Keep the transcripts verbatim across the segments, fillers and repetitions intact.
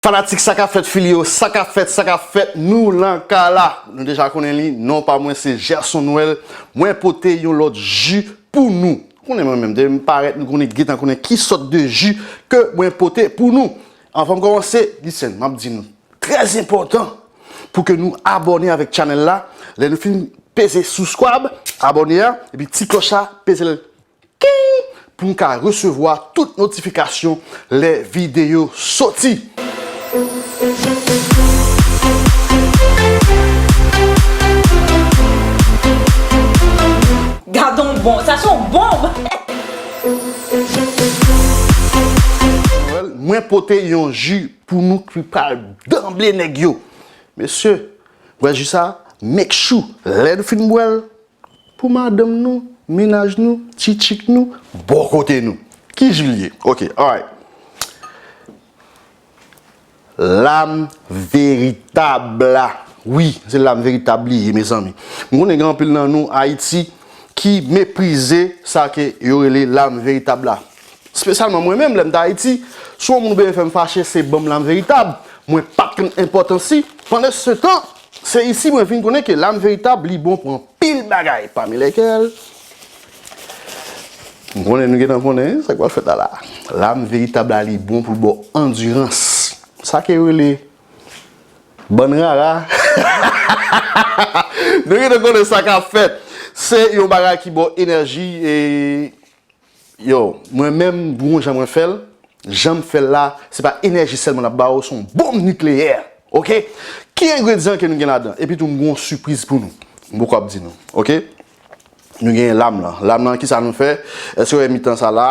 Fanatik, sa k ap fèt, Filio, sa k ap fèt, sa k ap fèt, nou lan ka la. Nou deja konnen li, non pa mwen se Gerson Noël. Mwen pote yon lòt ji pou nou. Ou konnen mwen menm, depi m parèt, nou konnen, gentan konnen ki sòt de ji ke mwen pote pou nou. Anvan m kòmanse, listen, m ap di nou, trè enpòtan pou ke nou abòne avèk channel la. Lè nou fin peze subscribe, abòne a, epi ti klòch la, peze l king pou n ka resevwa tout notifikasyon lè videyo soti. Gad on bon, sa se yon bonm! Mwen pote yon ji pou nou ki pral danble nèg yo. Mesye, bwè ji sa, make sure, lè nou fin bwè l, pou madanm nou, mennaj nou, tchitchik nou, bò kote nou. Ki ji l ye? Ok, alright. Lam veritab la. Wi, se lam veritab li ye, mezanmi. M konnen gen anpil nan nou, Ayiti, ki meprize sa ke yo rele lam veritab la. Espesyalman mwen menm, lè m t Ayiti, si yon moun oubyen fè m fache, se ban m lam veritab. Mwen pa t konn enpòtans li. Pandan se tan, se isi mwen vin konnen ke lam veritab li bon pou anpil bagay, pami lèkèl, m konnen nou gentan konnen sa k pral fèt la la. Lam veritab la li bon pou l ba w andirans. Sa ke yo rele bann rara. Nou gentan konnen sa k ap fèt. Se yon bagay ki ba w enèji e Yo, mwen menm, bon jan mwen fè l, jan m fè l la, se pa enèji sèlman l ap ba w, se yon bonm nikleyè. Ok? Ki engredyan ke nou gen ladan? Epi tou, m gen yon sipriz pou nou. M poko ap di nou. Ok? Nou gen lam lan. Lam lan, kisa nou fè? Èske w wè mitan sa la?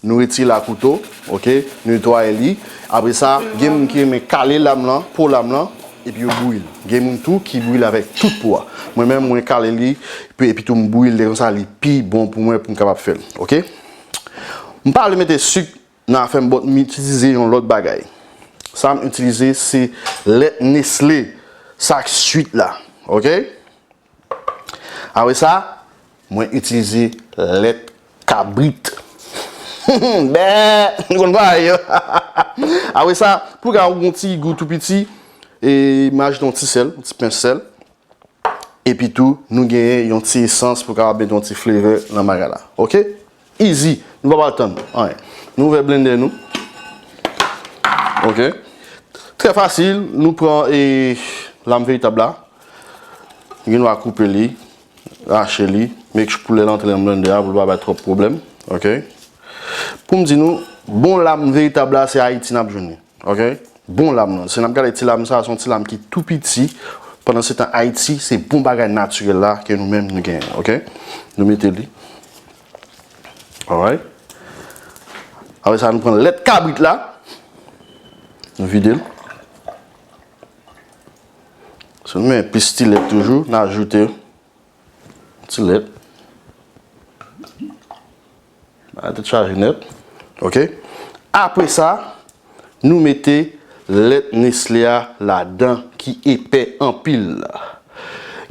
Nou retire l ak kouto. Ok? Nou netwaye li. Apre sa, gen moun ki renmen kale lam lan, po lam lan, epi yo bouyi l. Gen moun tou ki bouyi l avèk tout po a. Mwen menm, mwen kale li, epi, epi tou m bouyi l, lè konsa li pi bon pou mwen pou m kapab fè l. Ok? M pa vle mete sik nan afè m, but m itilize yon lòt bagay. Sa m itilize se lèt Nestlé, sa k swit la. Ok? Apre sa, mwen itilize lèt kabrit. Bè! Nou konn bagay yo. Apre sa, pou ka yon ti gou tou piti, e, m ajoute yon ti sèl, yon ti pens sèl. Epi tou, nou genyen yon ti esans pou kapab mete yon ti flavor nan bagay la. Ok? Easy. Nou pa pral tann anyen. Nou ouvè blender nou. Ok? Trè fasil. Nou pran, e, lam veritab la. Gen dwa koupe li, rache li, make sure pou lè l antre nan blender a, pou l pa bay twòp pwoblèm. Ok? Pou m di nou, bon lam veritab la, se Ayiti n ap jwenn li. Ok? Bon lam nan. Si n ap gade ti lam sa, se yon ti lam ki tou piti. Pandan se tan, Ayiti, se bon bagay natirèl la ke nou menm nou genyen. Ok? Nou mete li. Alright? Apre sa, nou pran lèt kabrit la. Nou vide l. Si nou renmen plis ti lèt toujou, n ajoute ti lèt. Bagay tèt chaje nèt. Ok. Apre sa, nou mete lèt Nestlé a ladan ki epè anpil la.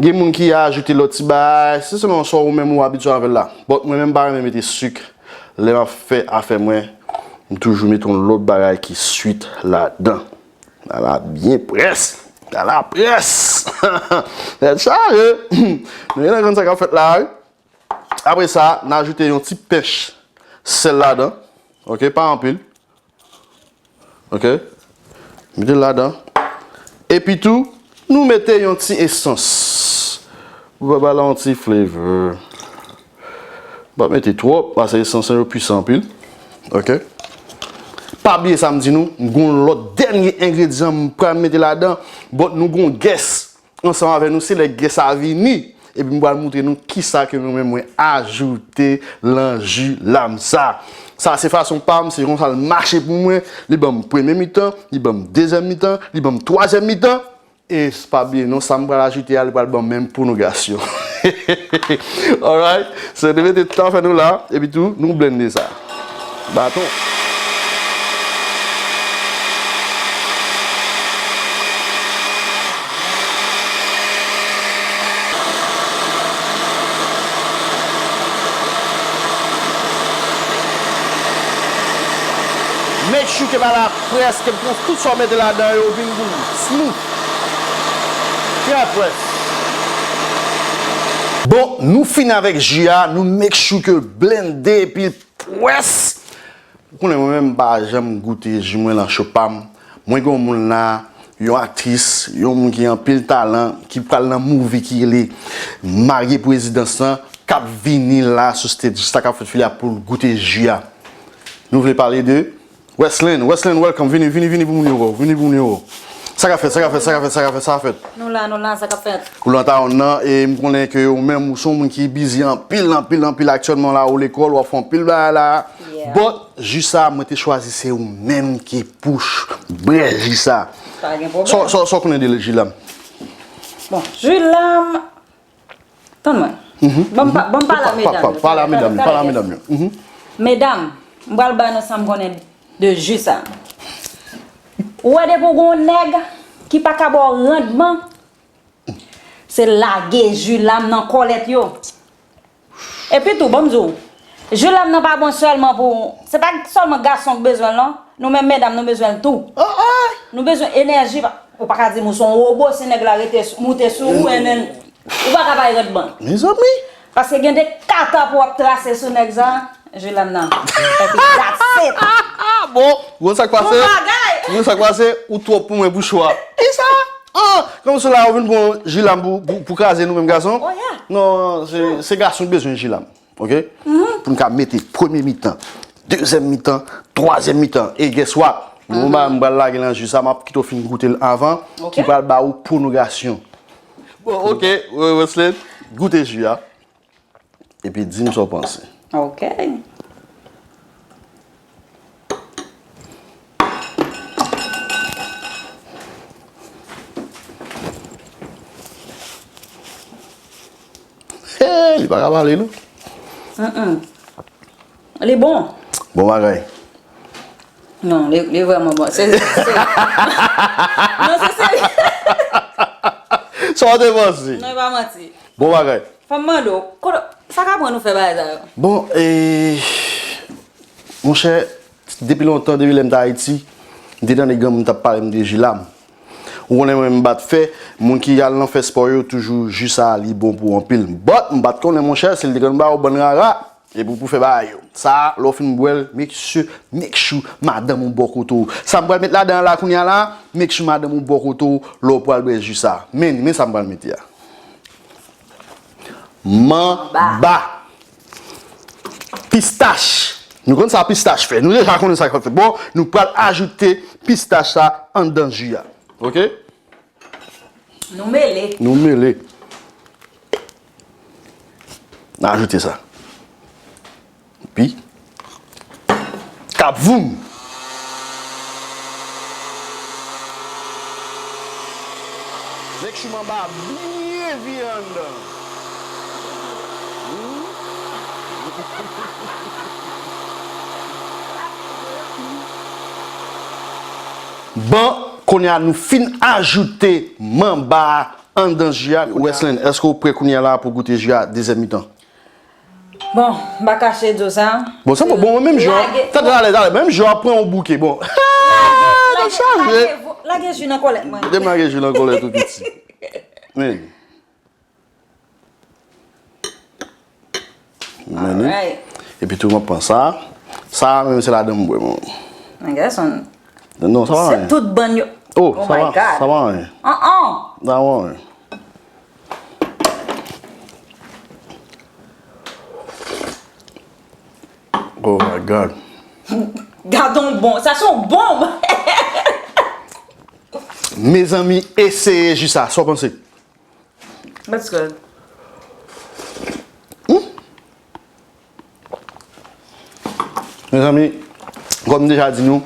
Gen moun ki ajoute lòt ti bagay, se selon sa ou menm ou abitye avè l la. But mwen menm m pa renmen mete sik. Lè m ap fè afè mwen, m toujou mete yon lòt bagay ki swit ladan. Ala byen près. Ala près. Tèt chaje. Nou gentan konn sa k ap fèt la, wi. Apre sa, n ajoute yon ti pens sèl ladan. Ok, pa anpil. Ok. Mete l ladan. Epi tou, nou mete yon ti esans. Pou ba la yon ti flavor. M pa mete twòp, paske esans yo pwisan anpil. Ok. Pa bliye sa m di nou, m gon lòt dènye engredyan m pral mete ladan, but nou gon guest ansanm avè nou, se lè guest a vini. Epi m pral moutre nou kisa ke mwen menm mwen ajoute lan ji lam sa. Sa se fason pa m, se konsa l mache pou mwen. Li ban m premye mitan, li ban m dezyèm mitan, li ban m twazyèm mitan. E pa bliye non, sa m pral ajoute a, li pral ban m menm pwolongasyon. Alright? So, nou mete tout afè nou la, epi tou, nou blende sa. Baton. Make sure Ke ba la près, ke pran tout sa w mete ladan yo vin pou ou. Smooth. Trè près. Bon, nou fini avèk ji a, nou make sure ke l blende epi l près. Ou konnen mwen menm m pa janm goute ji mwen nan cho pa m. Mwen gen yon moun la, yon aktris, yon moun ki anpil talan, ki pral nan movie ki rele Marye Prezidans lan, k ap vini la sou stage, sa k ap fèt file a pou l goute ji a. Nou vle pale de Weslen. Weslen, welcome. Vini, vini, vini pou moun yo wè w. Vini pou moun yo wè w. Sa k ap fèt, sa k ap fèt, sa k ap fèt, sa k ap fèt, sa k ap fèt? Nou la, nou la, sa k ap fèt? Ou lan ta wonn nan, e m konnen ke ou menm, ou se yon moun ki busy anpil, anpil, anpil aktyèlman la, ou lekòl, w ap fè anpil bagay la. Yeah. But, ji sa, mwen te chwazi se ou menm ki pou ch-, bwè ji sa. Pa gen pwoblèm. Sa, sa, sa w konnen de ji la? Bon, ji la, tann mwen. Mhm, ban m pa-, mhm. Ban m pale a medam yo. Pale a medam yo, pale a medam yo. Mhm. Medam, m pral ba nou sa m konnen de ji sa. Ou wè depi w gen yon nèg ki pa ka ba w randman, se lage ji la m nan kòlèt yo. Epi tou, ban m di w, ji la m nan pa bon sèlman pou, se pa sèlman gason k bezwen l non. Nou menm medam, nou bezwen l tou. Oh, oh. Nou bezwen enèji. Ou pa ka di m ou se yon wobo, si nèg la rete sou, moute sou ou, and then ou pa ka bay randman. Mezanmi. Paske gen de kata pou w ap trase sou nèg sa, ji la m nan. Epi that's it. Bon, ou konn sa k pase? Bon bagay. Ou konn sa k pase? Ou twòp pou mwen pou cho a. Kisa? Ah, kòmsi la ou vin pran ji la m pou, pou, pou kraze nou menm gason? Oh, yeah. Non, se, se gason k bezwen ji la m. Ok? Mhm. Pou n ka mete premye mitan, dezyèm mitan, twazyèm mitan. E guess what? Mwen, mhm, m pral lage nan ji sa, m ap kite w fin goute l avan, ok, ki pral ba ou pwonogasyon. Bon, ok, Weslen, goute ji a. Epi di m sa w panse. Ok. Hey, li pa ka pale, non. Mm-mm. Li bon. Bon bagay. Non, li, li vrèman bon. Se, se, non, se serye. Sa w te panse? Non, e pa manti. Bon bagay. Fò m mande w, kote, sa ka pran nou fè bagay sa yo? Bon, e, monchè, depi lontan, depi lè m t Ayiti, m te tande granmoun t ap pale m de ji la m. Ou konnen mwen, m pa t fè, moun ki al nan fè spò yo, toujou ji sa a, li bon pou anpil. But, m pa t konnen, monchè, si l te konn ba w bann rara, epi w pou fè bagay yo. Sa a, lè w fin bwè l, make sure, make sure madanm ou bò kote w. Sa m pral met ladan an la kounye a la, make sure madanm ou bò kote w, lè w pral bwè ji sa a. Men, men sa m pral mete a. Manba. Pistach. Nou konn sa pistach fè. Nou deja konnen sa k ap fèt. Bon, nou pral ajoute pistach sa anndan ji a. Ok? Nou mele. Nou mele. N a ajoute sa. Epi, kap voum! Make sure manba byen vire anndan. Hmm? Bon, kounye a nou fin ajoute manba a anndan ji a. Weslen, èske w prè kounye a la pou goute ji a dezyèm mitan? Bon, m pa kache di w sa. Bon, sa bon, bon, menm jan. Lage, tande, talè, talè, menm jan w ap pran yon bouke, bon. Lage, lage, lage ji nan kòlèt mwen. Kite m lage ji nan kòlèt ou piti. Men. Men li. Alright. Epi tou, m ap pran sa. Sa menm se ladan m bwè, mwen. Men gason. Non, sa pa anyen. Se tout bann yo. Oh, oh my God. Sa pa anyen. An, an. Sa pa anyen. Oh my God. Gadon bon. Sa se yon bonm. Mezanmi, eseye ji sa. Sa w panse? That's good. Hmm? Mezanmi, kòm m deja di nou,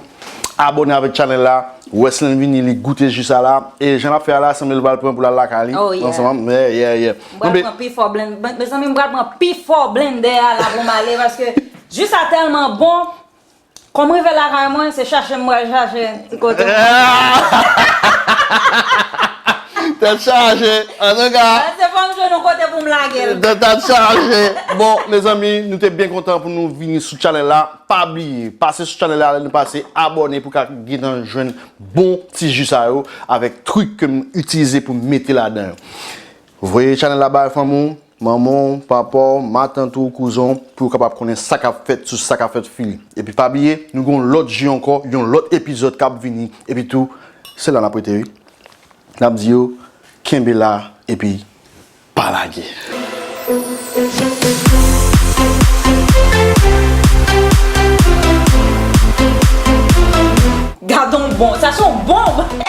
abòne avèk channel la. Weslen vini, li goute ji sa la. E jan l ap fè a la, sanble l pral pran pou l al lakay li. Oh, yeah. Ansanm, yeah, yeah, yeah. M pral pran pi fò blen-, mezanmi, m pral pran pi fò blendè a la pou m ale, paske ji sa tèlman bon. Kòm rive lakay mwen, se chache m pral chache ti kote. Tèt chaje, antouka. Se fò m jwenn yon kote pou lage l. Dada chaje. Bon, mezanmi, nou te byen kontan pou nou vini sou chanèl la. Pa bliye, pase sou chanèl la, lè nou pase abòne pou ka gentan jwenn bon ti ji sa yo avèk trik ke m itilize pou m mete ladan yo. Voye chanèl la bay fanmi w, manman w, papa w, matant ou, kouzen w, pou yo kapab konnen sa k ap fèt sou sa k ap fèt fini. Epi pa bliye, nou gen yon lòt ji ankò, yon lòt epizòd k ap vini. Epi tou, se la n ap rete wi. N ap di yo, kenbe la, epi pa lage. Gadon bon, sa se yon bonm.